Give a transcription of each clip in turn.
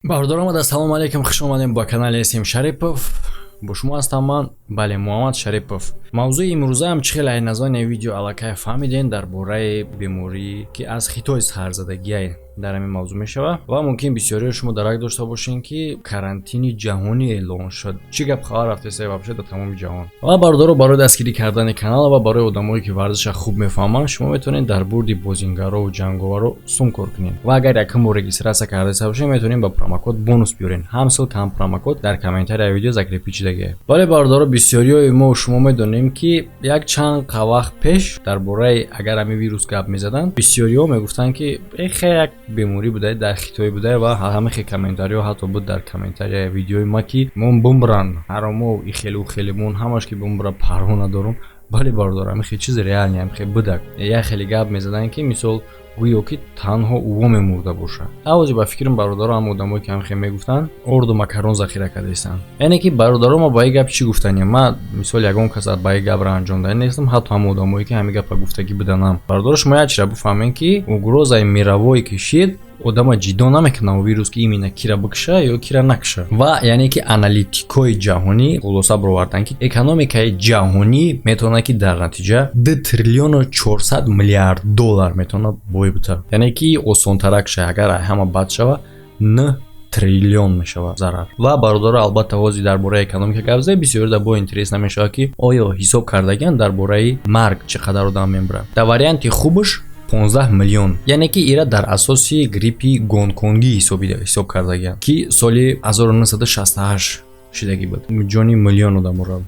Бародарам, ассалому алайкум, хуш омадем ба канали СМ Шарипов. Бо шумо ҳастам ман, бале, Муҳаммад Шарипов. Мавзӯи имрӯзаам, чӣ хеле название видео аллакай фаҳмидем, дар бораи беморӣ, ки аз Хитой сарзадагиай, дар ҳамин мавзӯъ мешавад. Ва мумкин бисёриҳо шумо дарак дошта бошед, ки карантини ҷаҳонӣ эълон шуд. Чӣ гап хабар рафтеста вообще дар тамоми ҷаҳон? Ва бародаро, барои дастгирӣ кардани канал ва барои одамое, ки варзиша хуб мефаҳманд, шумо метавонед дар бурди бозингарову ҷанговаро сум кор кунед. Ва агар якум бор регистрация кардаиста бошед, метавонед ба промокод бонус биёред. Ҳам ссылка, ҳам промокод дар комментарияи видео закрепить шудагиа. Бале, бародаро, бисёриҳои мо шумо медонем, ки як чанд вақт пеш дар бораи агар ҳамин вирус гап мезаданд, бисёриҳо мегуфтанд, ки хе як беморӣ буда, дар Хитой буда. Ва ҳама хе комментариҳо ҳатто буд дар комментарияи видеои ма, ки мон бумбран ҳаромо, и хелу хелемон ҳамаш ки бумбра, парво надорум. Бале, бародар, ҳамин хе чизи реальный ҳам хе будак. Як хеле гап мезаданд, ки мисол гӯё ки танҳо ӯво мемурда бошад. Авози ба фикрам, бародаро, ҳам одамое, ки ҳамхе мегуфтанд, орду макарон захира кардаистанд. Яъне ки, бародаро, ма ба ин гап чӣ гуфтанем? Ма мисол ягон кас ба ин гап ранҷонда нестам, ҳатто ҳам одамое, ки ҳамин гапа гуфтагӣ буданам. Бародаро, шумо як чизра бифаҳмед, ки угрозаи мировое ки шид, одама ҷидо намекунад вирус, ки именно кира бикша ё кира накша. Ва яъне ки аналитикҳои ҷаҳонӣ хулоса бароварданд, ки экономикаи ҷаҳонӣ метавонад, ки дар натиҷа 2 триллиону 400 миллиард доллар метавонад бой бута. Яъне ки осонтарак ша, агар ҳама бад шава, 9 триллион мешавад зарар. Ва бародаро, албатта, ҳозир дар бораи экономика гап зада, бисёрида бо интерес намешавад, ки оё ҳисоб кардагиан дар бораи марг чӣ қадар одам мемирад. Дар варианти хубаш 15 миллион, яъне ки ира дар асоси гриппи гонконгӣ ҳисоб кардагианд, ки соли 1968 шидагӣ буд, ҷони миллион одаморо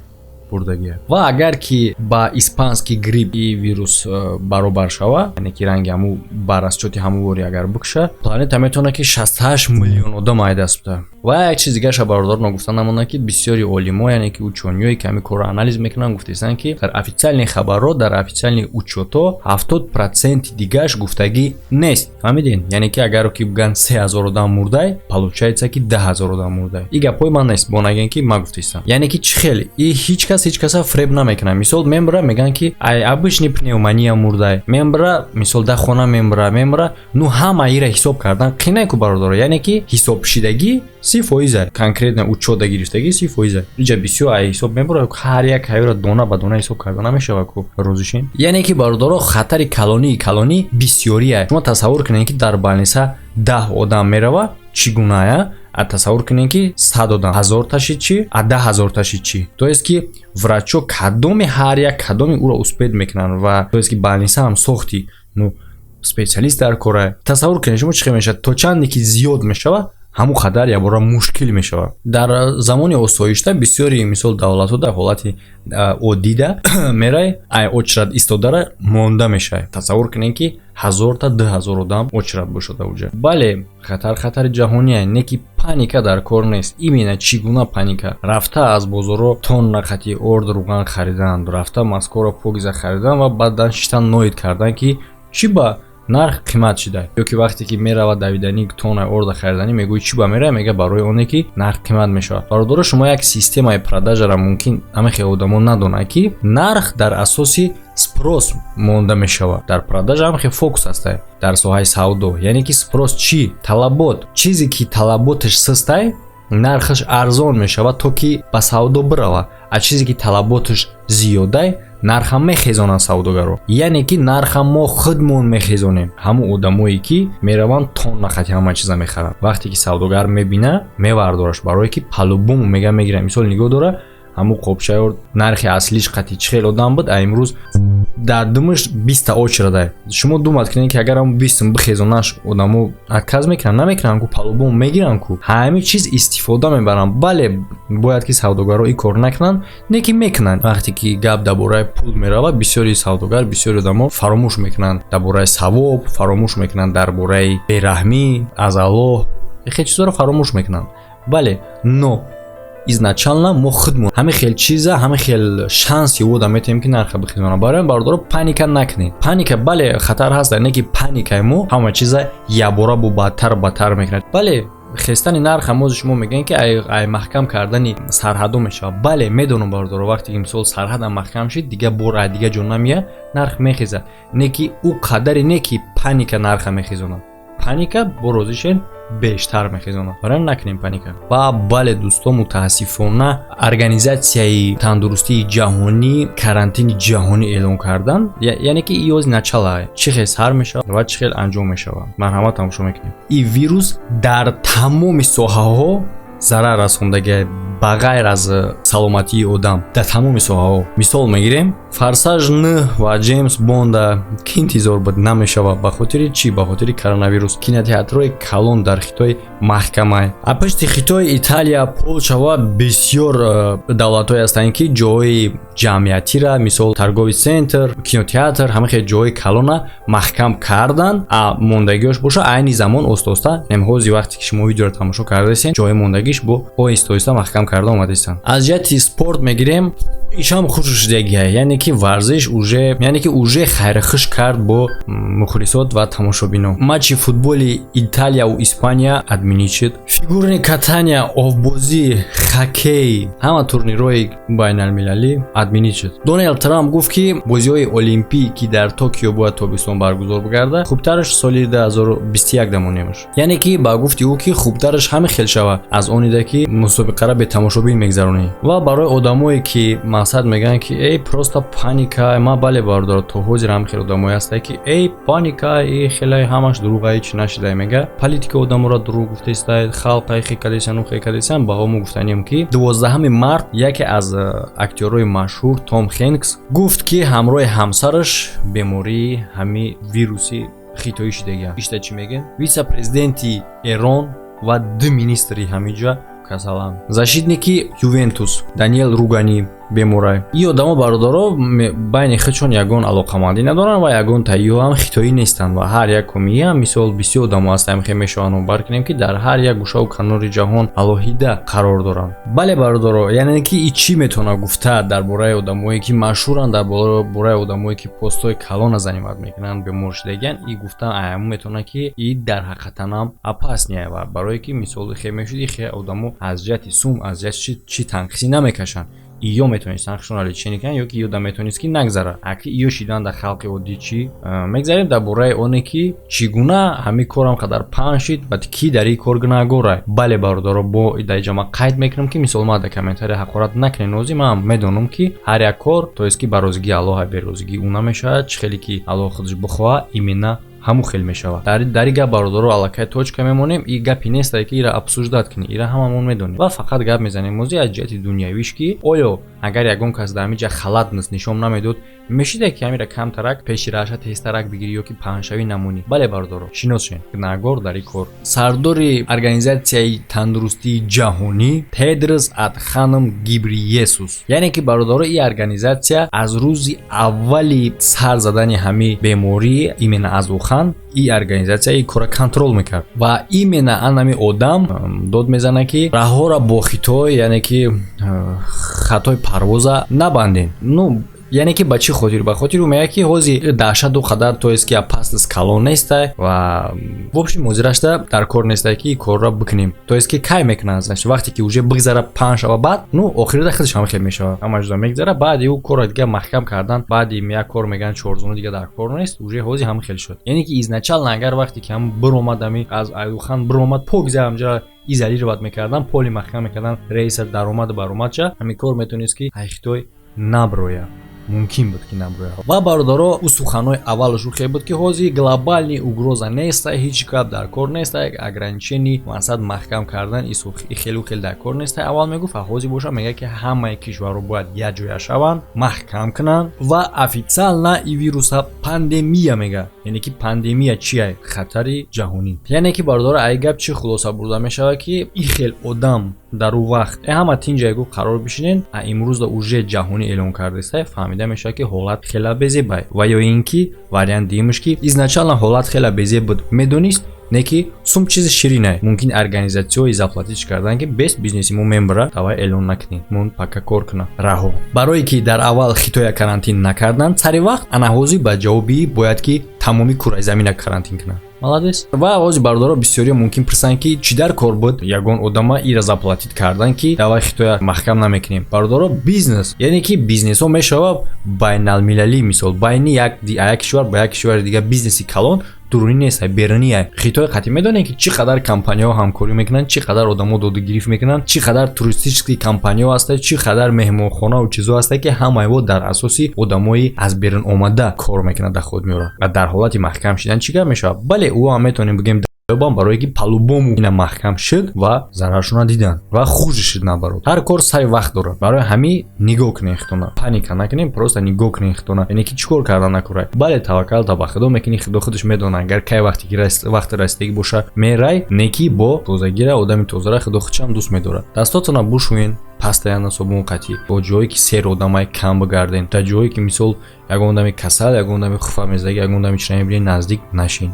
бурдагия. Ва агар ки ба испанский грипп и вирус баробар шава, яъне ки ранги ҳаму ба расчёти ҳаму вори агар бикша, планета метавонад, ки 68 миллион одам айдаст буда. Ва як чиз дигараша, бародар, ногуфта намонад, ки бисёри олимо, яъне ки учёныйое, ки ҳамин корро анализ мекунанд, гуфтаистанд, ки дар официальный хабарҳо, дар официальный учётҳо 70% дигааш гуфтагӣ нест. Фаҳмидин? Яъне ки агар ки бигӯянд 3000 одам мурдай, получается, ки 10 000 одам мурдай. И гапҳои ман нест, бо нагӯем, ки ман гуфтаистам. Яъне ки чӣ хел и ҳеҷ кас ҳеҷ каса фреб намекунад. Мисол, мембра, мегӯянд, ки ай обычный пневмония мурдай, мембра, мисол, да хона мембра. Ну ҳама ира ҳисоб кардан қинай ку, бародаро. Яъне ки ҳисобшидагӣ 30 фоиза, конкретно учёта гирифтагӣ 30 фоиза. Иҷа бисёр ай ҳисоб мебурад, ҳар як ҳайёра дона ба дона ҳисоб карда намешавад ку, розишин. Яъне ки, бародаро, хатари калонии калонӣ бисёрия. Шумо тасаввур кунед, ки дар больница 10 одам мерава, чӣ гуная? А тасаввур кунед, ки 100 одам, 1000 ташид чӣ, а 10 000 ташид чӣ? То есть ки врачо кадоми ҳар як кадоми ӯро успеть мекунанд. Ва то есть ки больница ҳам сохти, ну специалист дар кора. Тасаввур кунед шумо, чӣ хел мешавад. То чанде ки зиёд мешавад, ҳамон қадар якбора мушкил мешавад. Дар замони осоишта бисёри, мисол, давлатҳо дар ҳолати оддида мерай, ай очередь истодара монда мешавад. Тасаввур кунед, ки ҳазорта, 2000 одам очередь бошад ауҷа. Бале, хатар хатари ҷаҳония, не ки паника дар кор нест. Именно чӣ гуна паника? Рафта аз бозорҳо тонна қати орд, руған хариданд, рафта Москваро покиза харидан ва баъдан шиштан ноид кардан, ки чӣ ба нарх қимат шида. Ё ки вақте ки меравад давидани тоннаи орда хариданӣ, мегӯӣ, чӣ ба мерава? Мега, барои оне ки нарх қимат мешавад. Бародаро, шумо як системаи продажара мумкин ҳама хел одамо надонанд, ки нарх дар асоси спрос монда мешавад. Дар продажа ҳам хел фокус ҳастай дар соҳаи савдо. Яъне ки спрос чӣ? Талабот. Чизе ки талаботаш сустай, нархаш арзон мешавад, то ки ба савдо биравад. А чизе ки талаботаш зиёдай, нархам мехезонанд савдогаро. Яъне ки нархам мо худмон мехезонем, ҳамон одамое, ки мераванд, тонна хати ҳама чиза мехаранд. Вақте ки савдогар мебина, мевардораш, барое ки по-любому мега мегирам. Мисол, нигоҳ дора, ҳамун қопчаё нархи аслиш қати чӣ хел одам буд, а имрӯз дар думаш 20-та очередай. Шумо думат кунед, ки агар ҳамун 20-ум бихезонаш, одамо отказ мекунанд? Намекунанд ку, по-любому мегиранд ку. Ҳамин чиз истифода мебаранд. Бале, бояд ки савдогарро ин кор накунанд, не ки мекунанд. Вақте ки гап дар бораи пул меравад, бисёри савдогар, бисёри одамо фаромӯш мекунанд дар бораи савоб, фаромӯш мекунанд дар бораи бераҳмӣ аз Аллоҳ, хел чизҳоро фаромӯш мекунанд. Бале, но изначально мо худмон ҳамин хел чиза, ҳамин хел шанси вода метавонем, ки нарха бихезонам. Барои бародаро, паника накунед. Паника, бале, хатар ҳаст, не ки паникаи мо ҳама чиза якбора бо бадтару бадтар мекунад. Бале, хестани нарх ҳамози шумо мегӯянд, ки ай маҳкам кардани сарҳадо мешавад. Бале, медонам, бародаро, вақте ки мисол сарҳадам маҳкам шид, дига бор ай дига ҷо намеяд, нарх мехезад, не ки ӯ қадаре не ки паника нарха мехезонад. Паника бо розишен бештар мехезонад. Барои накунем паника. Ва бале, дӯсто, мутаассифона, Организатсияи тандурустии ҷаҳонӣ карантини ҷаҳонӣ эълон кардан, яъне ки иёзи начала чӣ хел сар мешавад ва чӣ хел анҷом мешавад. Марҳамат, тамошо мекунем. Ин вирус дар тамоми соҳаҳо зарар расондагиа, ба ғайр аз саломатии одам, дар тамоми соҳаҳо. Мисол мегирем: «Форсаж 9» ва «Ҷеймс Бонда» ки интизор буд, намешавад. Ба хотири чӣ? Ба хотири коронавирус. Кинотеатрҳои калон дар Хитой маҳкамай. А пишти Хитой, Италия, Полша ва бисёр давлатҳое ҳастанд, ки ҷоҳои ҷамъиятира, мисол торговый центр, кинотеатр, ҳама хел ҷоҳои калона маҳкам кардан. А мондагиёш боша, айни замон оста оста, ҳози вақте ки шумо видеоро тамошо кардаистен, ҷои мондагиш бо оҳиста оҳиста маҳкам карда омадаистанд. Аз ҷиҳати спорт мегирем, ишам хуш шудагия, яъне ки варзиш уже, яъне ки уже хайрхуш кард бо мухлисот ва тамошобино. Матчи футболи Италияву Испания отменить шуд. Фигурное катание, овбозӣ, хоккей, ҳама турнирҳои байналмилалӣ отменить шуд. Доналд Трамп гуфт, ки бозиҳои олимпӣ, ки дар Токио бояд тобистон баргузор бигардад, хубтараш соли 2021 дамонемаш. Яъне ки ба гуфти ӯ, ки хубтараш ҳамин хел шава, аз он ида ки мусобиқара бетамошобин мегзаронӣ. Ва барои одамое ки мақсад мегӯянд, ки эй, просто паника, ма бале, бародаро, то ҳозир ҳам хеле одамое ҳастанд, ки эй, паника, и хеле ҳамаш дурӯғ, чӣ нашида, мега, политика одаморо дурӯғ гуфтаиста, халқ хе кадесан, хе кадесан. Ба мо гуфтанем, ки 12 март яке аз актёрҳои машҳур, Том Хенкс, гуфт, ки ҳамроҳи ҳамсараш бемории ҳами вируси хитоӣ шидагиам. Ишта чӣ мегӯем? Вице-президенти Эрон ва ду министри ҳамиҷа касаланд. Защитники Ювентус Даниэл Ругани беморай. И одамо, бародаро, байни худшон ягон алоқамандӣ надоранд ва ягон таиё ҳам хитоӣ нестанд. Ва ҳар як комиям, мисол, бисёр одамо ҳастанд, хе мешаванд, номбар кунем, ки дар ҳар як гӯшаву канори ҷаҳон алоҳида қарор доранд. Бале, бародаро, яъне ки и чӣ метавона гуфта дар бораи одамое, ки машҳуранд, дар бораи одамое, ки постҳои калона занимать мекунанд, бемор шудагиян? И гуфтан аяму метавона, ки и дар ҳақиқатан опасный ва барое ки мисоли хе мешуди, хе одамо аз ҷиҳати сум, аз ҷиҳати чӣ танқисӣ намекашанд. Ё метавонистанд худшонро лечение кунанд, ё ки ё да метавонист, ки нагзарад. Аки ё шидан дар халқи оддӣ чӣ мегзарем? Дар бораи оне, ки чӣ гуна ҳамин корам қадар паҳн шид ва кӣ дар ин кор гунаҳгорай. Бале, бародаро, бо дар инҷа ман қайд мекунам, ки мисол ма дар комментария ҳақорат накунед. Нози ман медонам, ки ҳар як кор, то есть ки ба розигии Аллоҳ, берозигии ӯ намешавад. Чӣ хеле ки Аллоҳ худаш бихоҳад, именно ҳамун хел мешавад. Дар ин гап, бародаро, аллакай точка мемонем. И гапи нестае, ки ира обсуждать кунӣ, ира ҳамамон медонем ва фақат гап мезанем мози аз ҷиҳати дунявиш, ки оё агар ягон кас дар ҳамин ҷа халатность нишон намедод, мешида, ки ҳамира камтарак пеши раша тезтарак бигирӣ ё ки паҳншавӣ намонӣ? Бале, бародаро, шинос шен гунаҳгор дар ин кор. Сардори Организатсияи тандурустии ҷаҳонӣ Тедрос Адханом Гибриесус. Яъне ки, бародаро, ин организатсия аз рӯзи аввали сар задани ҳамин беморӣ именно аз Ухан, ин организатсия ин кора контроль мекард. Ва именно анами одам дод мезанад, ки раҳҳоро бо Хитой, яъне ки хатои парвоза набандем. Ну, яъне ки ба чӣ хотир? Ба хотири мегӯяд, ки ҳози даҳшату қадар, то есть ки опасность калон нестай ва в общем ҳозирашда дар кор нестай, ки корро бикунем. То есть ки кай мекунанд? Значит, вақте ки уже бигзара, паҳн шава, баъд, ну, охирида худаш ҳам хел мешавад, ҳама ҷуда мегзара, баъди ӯ корро дига маҳкам кардан, баъди як кор мегӯянд, чорзону дига дар кор нест, уже ҳози ҳама хел шуд. Яъне ки изначально агар вақте ки ҳам биромад, ами аз Ухан биромад, покза ҳамҷа изолировать мекардан, поли маҳкам мекардан, рейса даромаду баромадша, ҳамин кор метавонист, ки ай Хитой наброяд, мумкин буд, ки наброяд. Ва, бародаро, ӯ суханҳои аввалаш хел буд, ки ҳозир глобальный угроза неста, ҳеҷ гап дар кор неста, ограничение, мақсад маҳкам кардан и хелу хел дар кор неста, аввал мегуфт. А ҳозир боша мегӯяд, ки ҳамаи кишварҳо бояд якҷоя шаванд, маҳкам кунанд ва официально и вируса пандемия мегӯяд. Яъне ки пандемия чия? Хатари ҷаҳонӣ. Яъне ки, бародаро, ай гап чӣ хулоса бурда мешавад? Ки ин хел одам дар ӯ вақт ҳама тинҷайгу қарор бишинен, а имрӯза уже ҷаҳонӣ эълон кардаиста, фаҳмида мешавад, ки ҳолат хела безебай. Ва ё ин ки вариант дуюмаш, ки изначально ҳолат хела безеб буд, медонист, не ки сум чизи ширинай, мумкин организатсияҳои заплатить кардан, ки бес бизнеси мо мембара, давай эълон накунем, мон пока кор кунам раҳо. Барое ки дар аввал Хитоя карантин накардан сари вақт, ана ҳозир ба ҷавоби бояд, ки тамоми кураи замина карантин кунанд. Молодец. Ва ҳозир, бародаро, бисёриё мумкин пурсанд, ки чӣ дар кор буд ягон одама ира заплатить кардан, ки давай Хитоя маҳкам намекунем? Бародаро, бизнес, яъне ки бизнесҳо мешава байналмилалӣ, мисол, байни як кишвар ба як кишвари дигар бизнеси калон. Дурунӣ нест, беруние. Хитой қатӣ медонем, ки чӣ қадар компанияҳо ҳамкорӣ мекунанд, чӣ қадар одамо додугирифт мекунанд, чӣ қадар туристический компанияҳо ҳастанд, чӣ қадар меҳмонхонаву чизҳо ҳастанд, ки ҳамаи во дар асоси одамои аз берун омада кор мекунад, доход меорад. Ва дар ҳолати маҳкам шидан чӣ гап мешавад? Бале, ӯ ҳам метавонем бигӯем, барое ки по-любому ина маҳкам шуд ва зараршона дидан ва хуже шуд. Наоборот, ҳар кор сари вақт дорад. Барои ҳамин нигоҳ кунем хитона, паника накунем, просто нигоҳ кунем хитона, яъне ки чӣ кор кардан накорай. Бале, таваккал та ба Худо мекунӣ, Худо худаш медонад, агар кай вақте ки вақти расидагӣ боша, мерай. Неки бо тозагира, одами тозара Худо худшам дӯст медорад. Дастотона бушӯен постоянно собун қатӣ, бо ҷое ки сер одамай кам бигарден, дар ҷое ки, мисол, ягон одами касал, ягон одами хуфа мезаги, ягон одами чина мебинед, наздик нашин.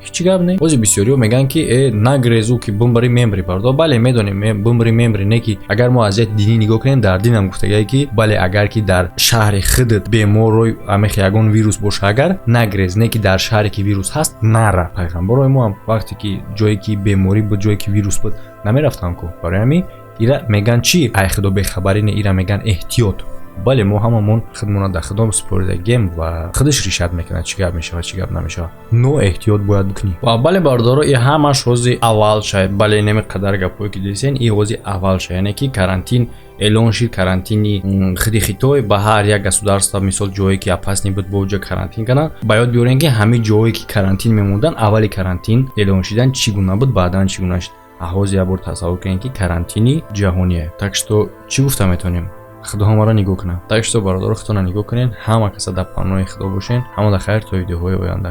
Ҳеҷ гап не. Бози бисёриҳо мегӯянд, ки нагрезу, ки бумбари мембри. Бардо, бале, медонем, бумбари мембри, не ки агар мо аз ҷиҳати динӣ нигоҳ кунем, дар динам гуфтагае, ки бале, агар ки дар шаҳри худат беморро амехи ягон вирус боша, агар нагрез, не ки дар шаҳре ки вирус ҳаст, нара. Пайғамбарои мо ҳам вақте ки ҷое ки беморӣ буд, ҷое ки вирус буд, намерафтанд ку. Барои ҳамин ира мегӯянд чӣ? Ай Худо бехабарӣ не, ира мегӯянд эҳтиёт. Бале, мо ҳамамон худмона дар Худо супоридагем ва худаш решать мекунад, чӣ гап мешавад, чӣ гап намешавад, но эҳтиёт бояд бикунӣ. Ва бале, бардоро, и ҳамаш ҳози аввал шаед. Бале, неми қадар гапҳое ки дидисен, и ҳози аввал ша, яъне ки карантин эълон шид, карантини худи Хитой ба ҳар як государство, мисол, ҷое ки опасный буд, бо ҷо карантин карданд. Ба ёд биёрем, ки ҳамин ҷое ки карантин мемонданд, аввали карантин эълон шидан чӣ гуна буд, баъдан чӣ гуна шуд. Ҳози як бор тасаввур кунем, ки карантини ҷаҳоние. Так что чӣ гуфта метавонем? Худо ҳамаро нигоҳ кунад. Так что, бародаро, худтона нигоҳ кунед, ҳама каса дар паноҳи Худо бошен. Ҳамада хайр, то видеоҳои оянда.